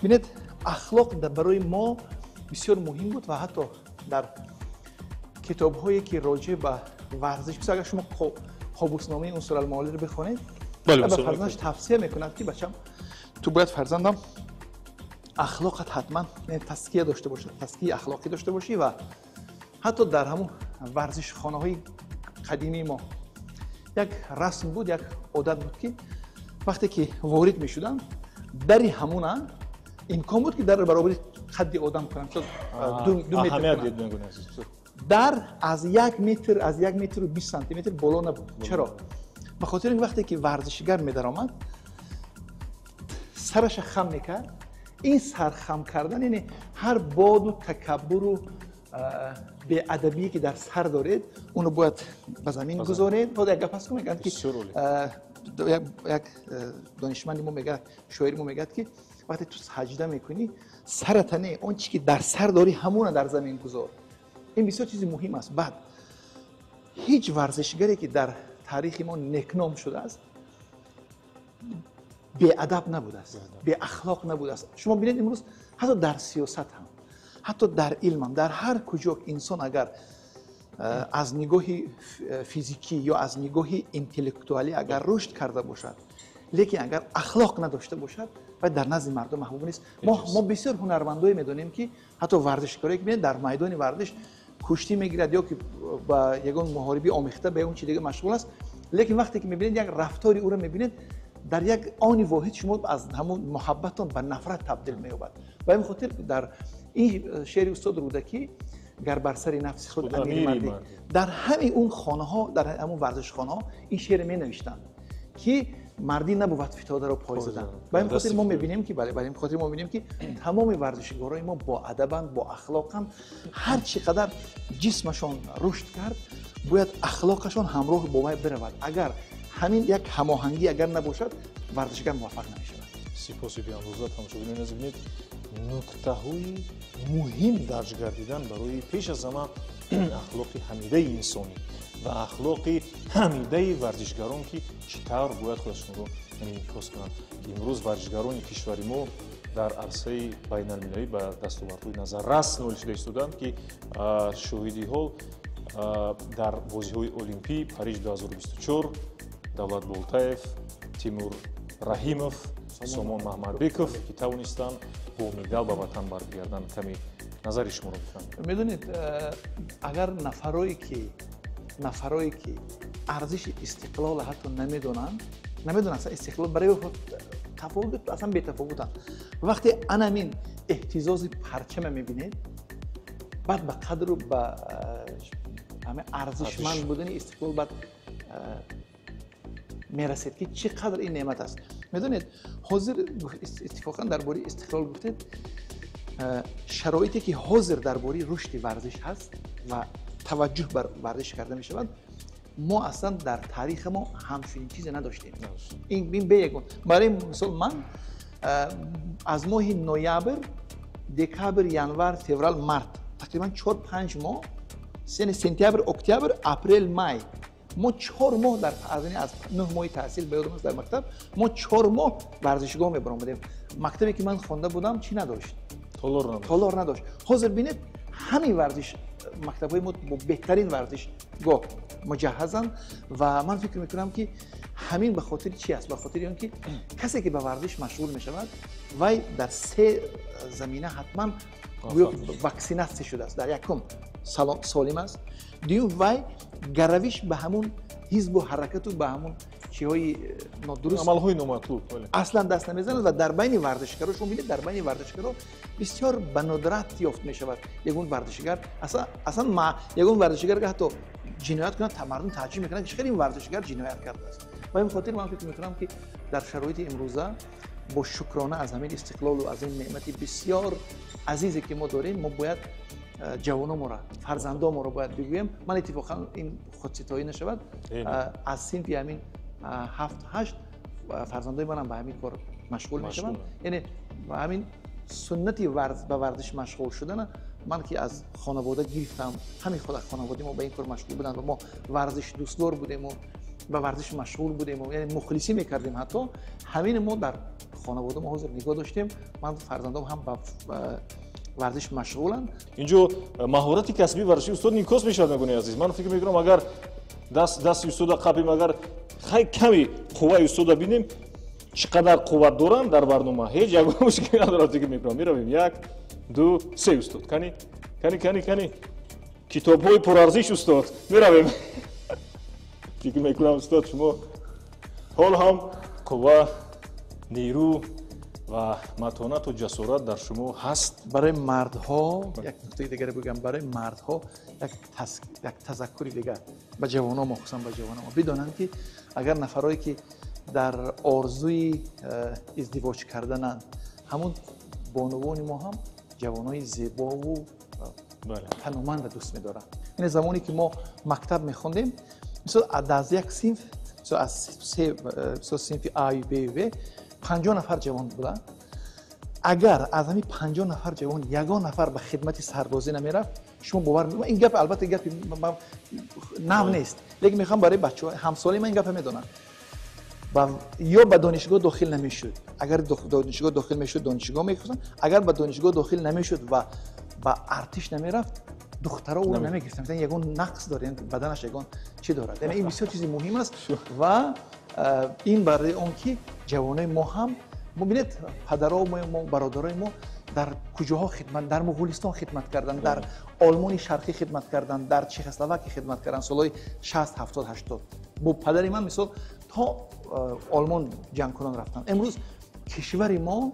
Бинед, ахлоқ барои мо бисёр муҳим буд ва ҳатто дар китобҳое ки роҷеъ ба варзиш, мисол агар шумо қобусномаи Унсуралмаолиро бихонед, ба фарзандаш тавсия мекунад ки бачам, ту бояд фарзандам ахлоқат ҳатман таския дошта бошад, таскияи ахлоқӣ дошта бошӣ. Ва ҳатто дар ҳамун варзишхонаҳои қадимии мо як расм буд, як одат буд ки вақте ки ворид мешуданд, дари ҳамуна имкон буд ки дарро баробари қадди одам кунанд, ду метр кунанд. Дар аз 1 метр, аз 1 метру 20 сантиметр боло набуд. Чаро? Ба хотири ин вақте ки варзишгар медаромад, сараша хам мекард. Ин сархам кардан, яъне ҳар боду такаббуру беадабие ки дар сар доред, онро бояд ба замин гузоред. Як гап ҳаст, мегӯянд ки як донишманди мо мегӯяд, шоири мо мегӯяд ки вақте ту саҷда мекунӣ, сарата не, он чи ки дар сар дорӣ, ҳамона дар замин гузор. Ин бисёр чизи муҳим аст. Баъд ҳеҷ варзишгаре ки дар таърихи мо некном шудааст, беадаб набудааст, беахлоқ набудааст. Шумо бинед, имрӯз ҳатто дар сиёсат ҳам, ҳатто дар илм ҳам, дар ҳар куҷо инсон агар аз нигоҳи физикӣ ё аз нигоҳи интеллектуалӣ агар рушд карда бошад, лекин агар ахлоқ надошта бошад, вай дар назди мардум маҳбуб нест. Мо бисёр ҳунармандое медонем ки ҳатто варзишкорое ки бинед дар майдони варзиш куштӣ мегирад ё ки ба ягон муҳорибӣ омехта ба ягон чи дига машғул аст, лекин вақте ки мебинед як рафтори ӯро мебинед, дар як они воҳид шумо аз ҳамон муҳаббатон ба нафрат табдил меёбад. Ба ин хотир дар ин шеъри устод Рӯдакӣ гар бар сари нафси худ амири мардӣ, дар ҳамин он хонаҳо, дар ҳамон варзишхонаҳо ин шеър менавиштанд ки мардӣ набувад фитодаро пой задан. Ба ин хотир мо мебинем ки бале, ба ин хотир мо мебинем ки тамоми варзишгорои мо боадабанд, боахлоқанд. Ҳар чӣ қадар ҷисмашон рушд кард, бояд ахлоқашон ҳамроҳ бо вай биравад. Агар Ҳамин як ҳамоҳангӣ агар набошад, варзишгар муваффақ намешавад. Сипоси беандоза. Тамошобинони азиз, бинед, нуктаҳои муҳим дарҷ гардидан барои пеш аз ҳама ахлоқи ҳамидаи инсонӣ ва ахлоқи ҳамидаи варзишгарон, ки чӣ тавр бояд худашонро инъикос кунанд. Имрӯз варзишгарони кишвари мо дар арсаи байналмилалӣ ба дастовардҳои назаррас ноил шуда истоданд, ки шоҳиди ҳол дар бозиҳои олимпӣ Париж 2024 Давлат Болтаев, Тимур Раҳимов, Сомон Маҳмадбеков, ки тавонистанд бо медал ба ватан баргарданд. Каме назари шуморо бифаҳмем. Медонед, агар нафарое ки арзиши истиқлолро ҳатто намедонанд, аслан истиқлол барои тафовут, аслан бетафовутанд, вақте анамин эҳтизози парчама мебинед, баъд ба қадру ба ҳамин арзишманд будани истиқлол баъд мерасед, ки чӣ қадр ин неъмат аст. Медонед, ҳозир иттифоқан дар бораи истиқлол гуфтед, шароите ки ҳозир дар бораи рушди варзиш ҳаст ва таваҷҷӯҳ бар варзиш карда мешавад, мо аслан дар таърихи мо ҳамчунин чизе надоштем. Ин беягон. Барои мисол, ман аз моҳи ноябр, декабр, январ, феврал, март, тақрибан 4-5 моҳ, яъне сентябр, октябр, апрел, май, мо 4 моҳ дар аз 9 моҳи таҳсил, ба ёдам аст, дар мактаб мо 4 моҳ варзишгоҳ мебаромадем. Мактабе ки ман хонда будам, чӣ надошт? Толор надошт. Ҳозир бинед, ҳамин варзиш мактабҳои мо бо беҳтарин варзишгоҳ муҷаҳҳазанд. Ва ман фикр мекунам, ки ҳамин ба хотири чи аст? Ба хотири он ки касе ки ба варзиш машғул мешавад, вай дар се замина ҳатман гӯё ваксинатсия шудааст. Дар якум, солим аст, дуюм, вай гаравиш ба ҳамун ҳизбу ҳаракату ба ҳамун чиҳои нодуруст, амалҳои номатлуб аслан даст намезанад. Ва дар байни варзишгаро шумо бинед, дар байни варзишгаро бисёр ба надрат ёфт мешавад ягон варзишгар, аслан ягон варзишгар ҳатто ҷиноят кунад, мардум тааҷҷуб мекунанд, ки чӣ хел ин варзишгар ҷиноят кардааст. Ба ин хотир ман фикр мекунам, ки дар шароити имрӯза бо шукрона аз ҳамин истиқлолу аз ин неъмати бисёр азизе ки мо дорем, мо бояд ҷавономоро, фарзандоморо бояд бигӯем. Ман иттифоқан, ин худситоӣ нашавад, аз синфи ҳамин ҳафт, ҳашт фарзандои манам ба ҳамин кор машғул мешаванд. Яъне ҳамин суннати ба варзиш машғул шудана ман ки аз хонавода гирифтам, ҳамин худ хонаводаи мо ба ин кор машғул буданд ва мо варзиш дӯстдор будему ба варзиш машғул будему, яъне мухлисӣ мекардем. Ҳатто ҳамин мо дар хонавода мо ҳозир нигоҳ доштем. Ман фарзандом ҳам ба варзиш машғуланд. Инҷо маҳорати касбии варзиши устод инъикос мешавад. Мегӯни азиз, ман фикр мекунам, агар дасти устода қапем, агар хай ками қувваи устода бинем, чӣ қадар қувват доранд, дар барнома ҳеҷ ягон мушкиле надорад, фикр мекунам. Меравем: як, ду, се. Устод, кани, кани, кани, кани, китобҳои пурарзиш, устод, меравем. Фикр мекунам, устод, шумо ҳол ҳам қувва, нерӯ ва матонату ҷасорат дар шумо ҳаст. Барои мардҳо як нуктаи дигаре бигӯям. Барои мардҳо як тазаккури дигар ба ҷавоно, махсусан ба ҷавоно, бидонанд, ки агар нафарое ки дар орзуи издивоҷ кардананд, ҳамун бонувони мо ҳам ҷавонои зебову тануманда дӯст медоранд. Яъне замоне ки мо мактаб мехондем, мисол, аз як синф, аз се синфи аю, б, в, 50 нафар ҷавон буданд. Агар аз ҳамин 50 нафар ҷавон ягон нафар ба хидмати сарбозӣ намерафт, шумо бовар, ин гап албатта гапи нав нест, лекин мехоҳам барои бачаҳо, ҳамсолаи ман ин гапа медонанд, ё ба донишгоҳ дохил намешуд. Агар донишгоҳ дохил мешуд, донишгоҳ мехостанд. Агар ба донишгоҳ дохил намешуд ва ба артиш намерафт, духтаро ӯро намегирифтанд, ягон нақс дорад, баданаш ягон чӣ дорад. Яъне ин бисёр чизи муҳим аст. Ва ин барои он ки ҷавонои мо ҳам, бинед, падарои мо, бародарои мо дар куҷоҳо хидмат, дар Муғулистон хидмат карданд, дар Олмони Шарқӣ хидмат карданд, дар Чехословакия хидмат карданд солҳои 60, 70, 80. Бо падари ман, мисол, то Олмон ҷангкунон рафтанд. Имрӯз кишвари мо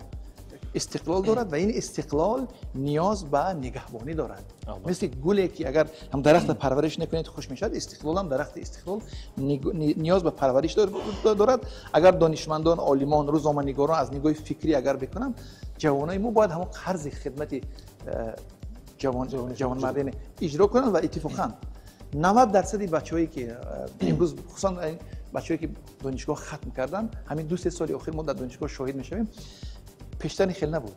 истиқлол дорад ва ин истиқлол ниёз ба нигаҳбонӣ дорад. Мисли гуле ки агар ҳам дарахта парвариш накунед, хушк мешавад, истиқлолам, дарахти истиқлол ниёз ба парвариш дорад. Агар донишмандон, олимон, рӯзноманигорон аз нигоҳи фикрӣ агар бикунанд, ҷавонои мо бояд ҳамон қарзи хидмати ҷавонмардине иҷро кунанд. Ва иттифоқан 90 дарсади бачаҳое ки имрӯз, хусусан бачаҳое ки донишгоҳ хатм карданд, ҳамин 2-3 соли охир мо дар донишгоҳ шоҳид мешавем, пештар хеле набуд.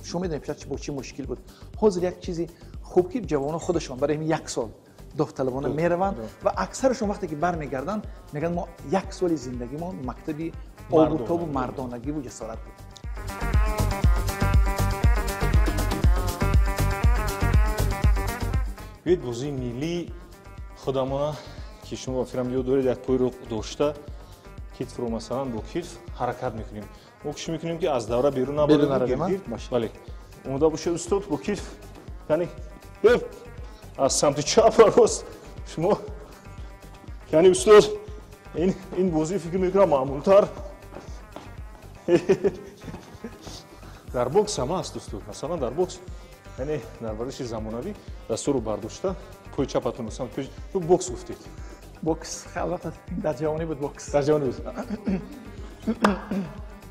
Шумо медонед пештар бо чӣ мушкил буд. Ҳозир як чизи хуб ки ҷавонон худашон барои ҳамин як сол довталабона мераванд ва аксарашон вақте ки бармегарданд мегӯянд мо як соли зиндагимон мактаби обу тобу мардонагиву ҷасорат буд. Биёед бозии миллии худамона ки шумо фирам ёд доред, як пойро дошта китфро масалан бо китф ҳаракат мекунем. Мо кӯшиш мекунем ки аз давра берун набарем. Бале, омода бошед устод, бо китф, яъне аз самти чап ва рост шумо, яъне устод ин бозӣ фикр мекунам маъмултар дар бокс ҳам аст устод. Масалан дар бокс, яъне дар варзиши замонавӣ дастурро бардошта пои чапатонро самти пеш, бокс гуфтед. Бокс, албатта дар ҷавонӣ буд бокс. Дар ҷавонӣ буд.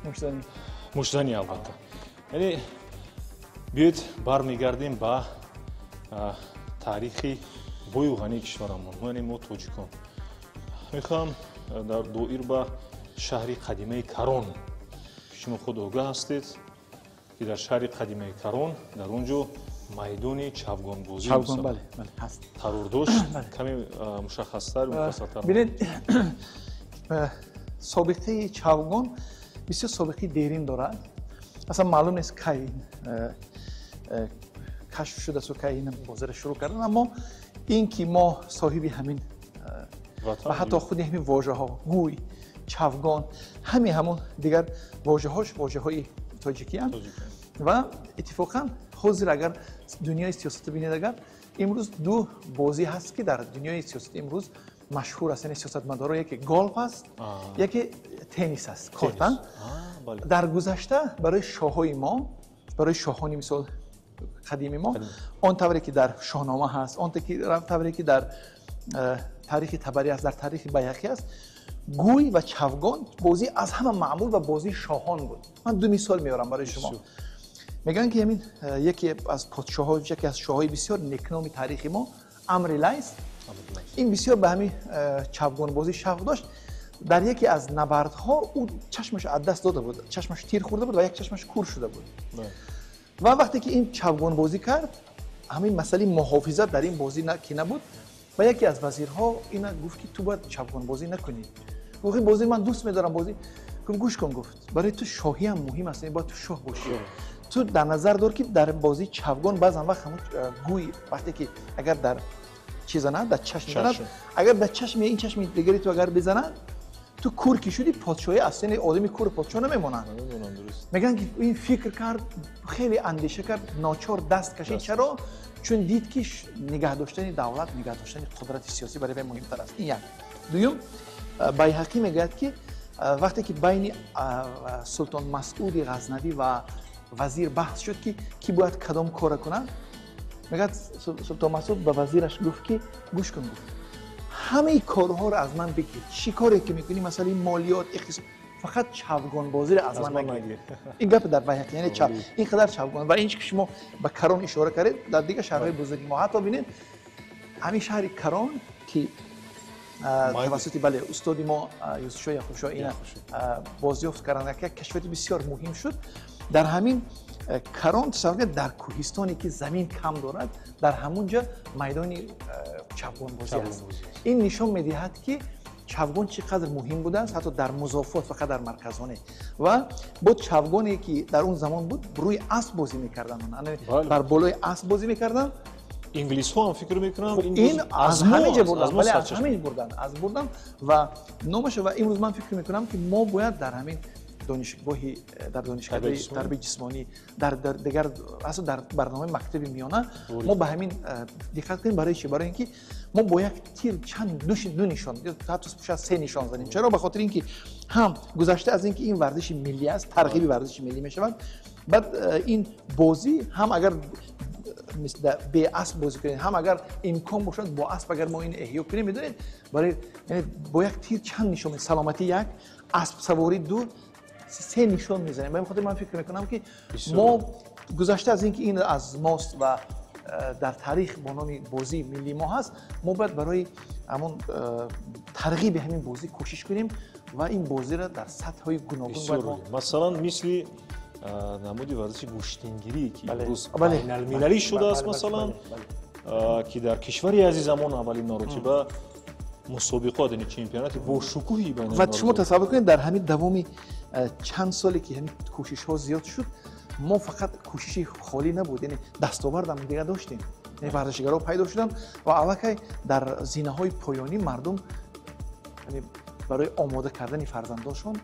Муштзанӣ. Муштзанӣ албатта. Яъне биёед бармегардем ба таърихи бою ғании кишварамон, яъне мо тоҷикон. Мехоҳам дар доир ба шаҳри қадимаи Карон, ки шумо худ огаҳ ҳастед, ки дар шаҳри қадимаи Карон дар он ҷо майдони чавгонбозӣ қарор дошт. Каме мушаххастар, муфассалтар. Бинед, собиқаи чавгон бисёр собиқаи дерин дорад. Аслан маълум нест кай кашф шудааст ва кай ин бозиро шурӯъ кардан, аммо ин ки мо соҳиби ҳамин ва ҳатто худи ҳамин вожаҳо, гӯй, чавгон, ҳамин ҳамон дигар вожаҳош вожаҳои тоҷикиянд. Ва иттифоқан ҳозир агар дунёи сиёсатро бинед, агар имрӯз ду бозӣ ҳаст ки дар дунёи сиёсат имрӯз машҳур аст, яъне сиёсатмадоро, яке голф аст, яке теннис аст, кортан. Дар гузашта барои шоҳои мо, барои шоҳони мисол қадими мо, он тавре ки дар шоҳнома ҳаст, он тавре ки дар таърихи Табарӣ аст, дар таърихи Байҳақӣ аст, гӯй ва чавгон бозӣ аз ҳама маъмул ва бозии шоҳон буд. Ман ду мисол меорам барои шумо. Мегӯянд ки ҳамин яке аз подшоҳҳо, яке аз шоҳҳои бисёр некноми таърихи мо, Амри Лайс, ин бисёр ба ҳамин чавгонбозӣ шавқ дошт. Дар яке аз набардҳо ӯ чашмаш аз даст дода буд, чашмаш тир хӯрда буд ва як чашмаш кур шуда буд. Ва вақте ки ин чавгонбозӣ кард, ҳамин масъалаи муҳофизат дар ин бозӣ ки набуд, ва яке аз вазирҳо ина гуфт ки ту бояд чавгонбозӣ накунӣ. Гуфт ин бозӣ ман дӯст медорам бозӣ. Гуфт гӯш кун, гуфт барои ту шоҳӣ ҳам муҳим аст, бояд ту шоҳ бошӣ. Ту дар назар дор ки дар бозии чавгон баъзан вақт ҳамон гӯй вақте ки агар дар чӣ занад, дар чашм занад, агар дар чашми ин чашми дигари ту агар бизанад, ту кур ки шудӣ, подшоҳӣ аст, яъне одами кур подшоҳ намемонад. Мегӯянд ки ин фикр кард, хеле андеша кард, ночор даст кашид. Чаро? Чун дид ки нигаҳ доштани давлат, нигаҳ доштани қудрати сиёсӣ барои вай муҳимтар аст. Ин як. Дуюм, Байҳақӣ мегӯяд ки вақте ки байни Султон Масъуди Ғазнавӣ ва вазир баҳс шуд ки ки бояд кадом кора кунад, мегӯяд Султон Масъуд ба вазираш гуфт ки гӯш кун, гуфт ҳамаи корҳоро аз ман бигир, чӣ коре ки мекунӣ, масъалаи молиёт, иқтисод, фақат чавгонбозиро аз ман нагир. Ин гап дар Байҳақӣ, яъне ин қадар чавгон. Ва ин ки шумо ба Карон ишора кардед, дар дигар шаҳрҳои бузурги мо ҳатто бинед, ҳамин шаҳри Карон ки тавассути бале устоди мо Юсуфшоҳ Яқубшоҳ ина бозёфт карданд, як кашфиёти бисёр муҳим шуд. Дар ҳамин Карон тасаввур кунед, дар кӯҳистоне ки замин кам дорад, дар ҳамон ҷо майдони чавгонбозӣ аст. Ин нишон медиҳад ки чавгон чӣ қадр муҳим будааст, ҳатто дар музофот, фақат дар марказҳоне. Ва бо чавгоне ки дар он замон буд, рӯи асп бозӣ мекарданд, бар болои асп бозӣ мекарданд. Инглисҳо ҳам фикр мекунам ин аз ҳамин ҷо бурданд, бале, аз ҳамин бурданд, аз бурданд ва номаш. Ва имрӯз ман фикр мекунам ки мо бояд дар ҳамин донишгоҳи, дар донишкадаи тарбияи ҷисмонӣ, дар дигар асл дар барномаи мактаби миёна мо ба ҳамин диққат кунем. Барои чӣ? Барои ин ки мо бо як тир чанд ду нишон, ҳатто шояд се нишон занем. Чаро? Ба хотири ин ки ҳам гузашта аз ин ки ин варзиши миллӣ аст, тарғиби варзиши миллӣ мешавад, баъд ин бозӣ ҳам агар бе асп бозӣ кунед, ҳам агар имкон бошад бо асп агар мо ин эҳё кунем, медонед, барои бо як тир чанд нишон, саломатӣ як, аспсаворӣ ду, се нишон мезанем. Ба ин хотир ман фикр мекунам ки мо гузашта аз ин ки ин аз мост ва дар таърих бо номи бозии миллии мо ҳаст, мо бояд барои ҳамон тарғиби ҳамин бозӣ кӯшиш кунем ва ин бозиро дар сатҳҳои гуногун бояд мо, масалан, мисли намуди варзиши гӯштингирӣ, ки имрӯз байналмилалӣ шудааст, масалан, ки дар кишвари азизамон аввалин маротиба мусобиқот, яъне чемпионати бошукӯҳи ва шумо тасаввур кунед, дар ҳамин давоми чанд соле ки ҳамин кӯшишҳо зиёд шуд, мо фақат кӯшиши холӣ набуд, яъне дастовардам дига доштем, яъне варзишгаро пайдо шуданд ва аллакай дар зинаҳои поёнӣ мардум барои омода кардани фарзандоншон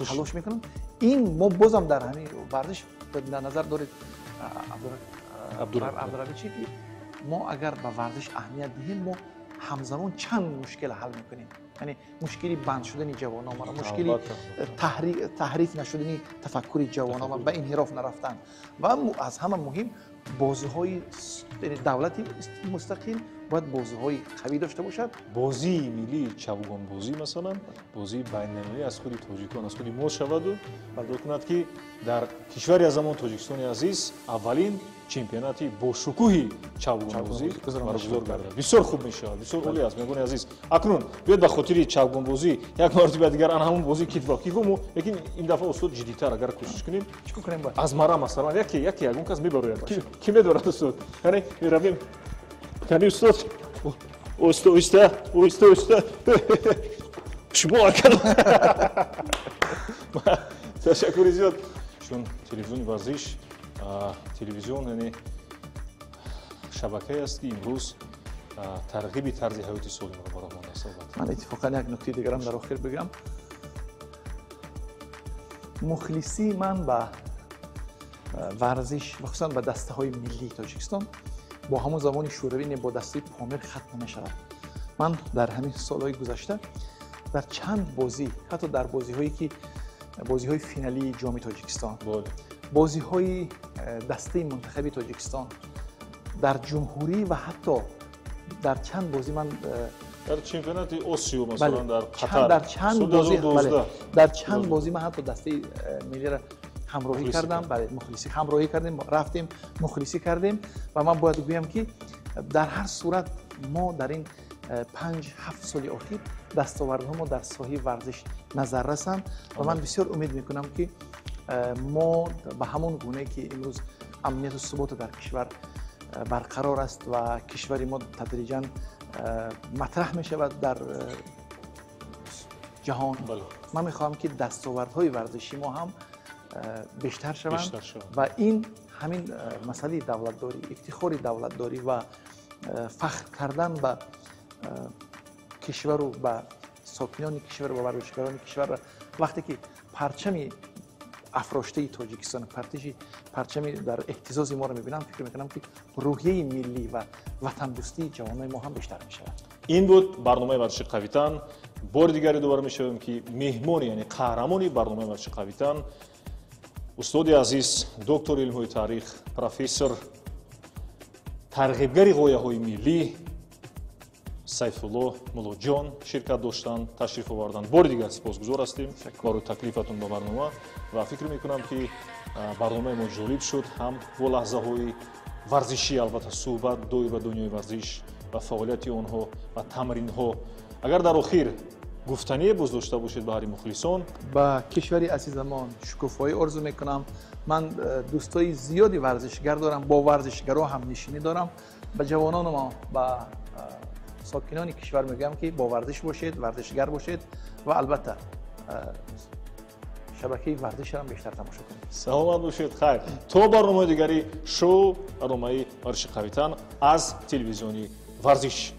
талош мекунанд. Ин мо бозам дар ҳамин варзиш дар назар доред, Абдуравичи, ки мо агар ба варзиш аҳамият диҳем, мо ҳамзамон чанд мушкил ҳал мекунем, яъне мушкили банд шудани ҷавономаро, мушкили таҳриф нашудани тафаккури ҷавонома, ба инҳироф нарафтан ва аз ҳама муҳим бозиҳои давлати мустақил бояд бозиҳои қавӣ дошта бошад. Бозии миллии чавгонбозӣ, масалан, бозии байналмилалӣ аз худи тоҷикон, аз худи мо шаваду бардор кунад, ки дар кишвари азамон Тоҷикистони азиз аввалин чемпионати бошукӯҳи чавгонбозӣ баргузор гардад. Бисёр хуб мешавад, бисёр олӣ аст, меҳмони азиз. Акнун биёед ба хотири чавгонбозӣ як маротиба дигар ана ҳамон бозии китф-ба-китф, лекин ин дафъа, устод, ҷиддитар агар кӯшиш кунем. Чӣ кунем бояд? Аз мара, масалан, яке ягон кас мебарояд. Ки медорад, устод? Яъне меравем. Яъне, устод, оҳиста, оҳиста, оҳиста, оҳиста. Шумо акал. Ташаккури зиёд. Чун телевизиони варзиш, телевизион, яъне шабакае аст, ки имрӯз тарғиби тарзи ҳаёти солимро ба роҳ мондааст, албатта. Ман иттифоқан як нуктаи дигарам дар охир бигӯям. Мухлисии ман ба варзиш, хусусан ба дастаҳои миллии Тоҷикистон, бо ҳамон замони шӯравӣ, не, бо дастаи Помир хатм намешавад. Ман дар ҳамин солҳои гузашта дар чанд бозӣ, ҳатто дар бозиҳое ки бозиҳои финалии Ҷоми Тоҷикистон, бозиҳои дастаи мунтахаби Тоҷикистон дар ҷумҳурӣ ва ҳатто дар чанд бозӣ ман дар чемпионати Осиё, масалан, дар Қатар, дар чанд бозӣ, дар чанд бозӣ ман ҳатто дастаи миллиро ҳамроҳӣ кардам, бале, мухлисӣ ҳамроҳӣ кардем, рафтем, мухлисӣ кардем ва ман бояд гӯям, ки дар ҳар сурат мо дар ин 5-7 соли охир дастовардҳо мо дар соҳаи варзиш назар расанд ва ман бисёр умед мекунам, ки мо ба ҳамон гунае ки имрӯз амнияту суботу дар кишвар барқарор аст ва кишвари мо тадриҷан матраҳ мешавад дар ҷаҳон, ман мехоҳам, ки дастовардҳои варзиши мо ҳам бештар шаванд ва ин ҳамин масъалаи давлатдорӣ, ифтихори давлатдорӣ ва фахр кардан ба кишвару ба сокинони кишвар ва варзишгарони кишварро, вақте ки парчами афроштаи Тоҷикистон, парчами дар эҳтизози моро мебинам, фикр мекунам, ки рӯҳияи миллӣ ва ватандӯстии ҷавонони мо ҳам бештар мешавад. Ин буд барномаи варзиши қавитан. Бори дигаре дубора мешавем, ки меҳмони, яъне қаҳрамони барномаи варзиши қавитан, устоди азиз, доктори илмҳои таърих, профессор, тарғибгари ғояҳои миллӣ Сайфулло Муллоҷон ширкат доштанд, ташриф оварданд. Бори дигар сипосгузор ҳастем барои таклифатон ба барнома ва фикр мекунам, ки барномаи мо ҷолиб шуд, ҳам бо лаҳзаҳои варзишӣ, албатта, суҳбат доир ба дунёи варзиш ва фаъолияти онҳо ва тамринҳо. Агар дар охир гуфтание боз дошта бошед баҳри мухлисон. Ба кишвари азизамон шукуфоӣ орзу мекунам. Ман дӯстои зиёди варзишгар дорам, бо варзишгаро ҳамнишинӣ дорам. Ба ҷавонони мо, ба сокинони кишвар мегӯям, ки бо варзиш бошед, варзишгар бошед ва албатта шабакаи варзишро бештар тамошо кунед. Саломат бошед, хайр, то барномаи дигари шоу, барномаи варзиши қавитан аз телевизиони варзиш.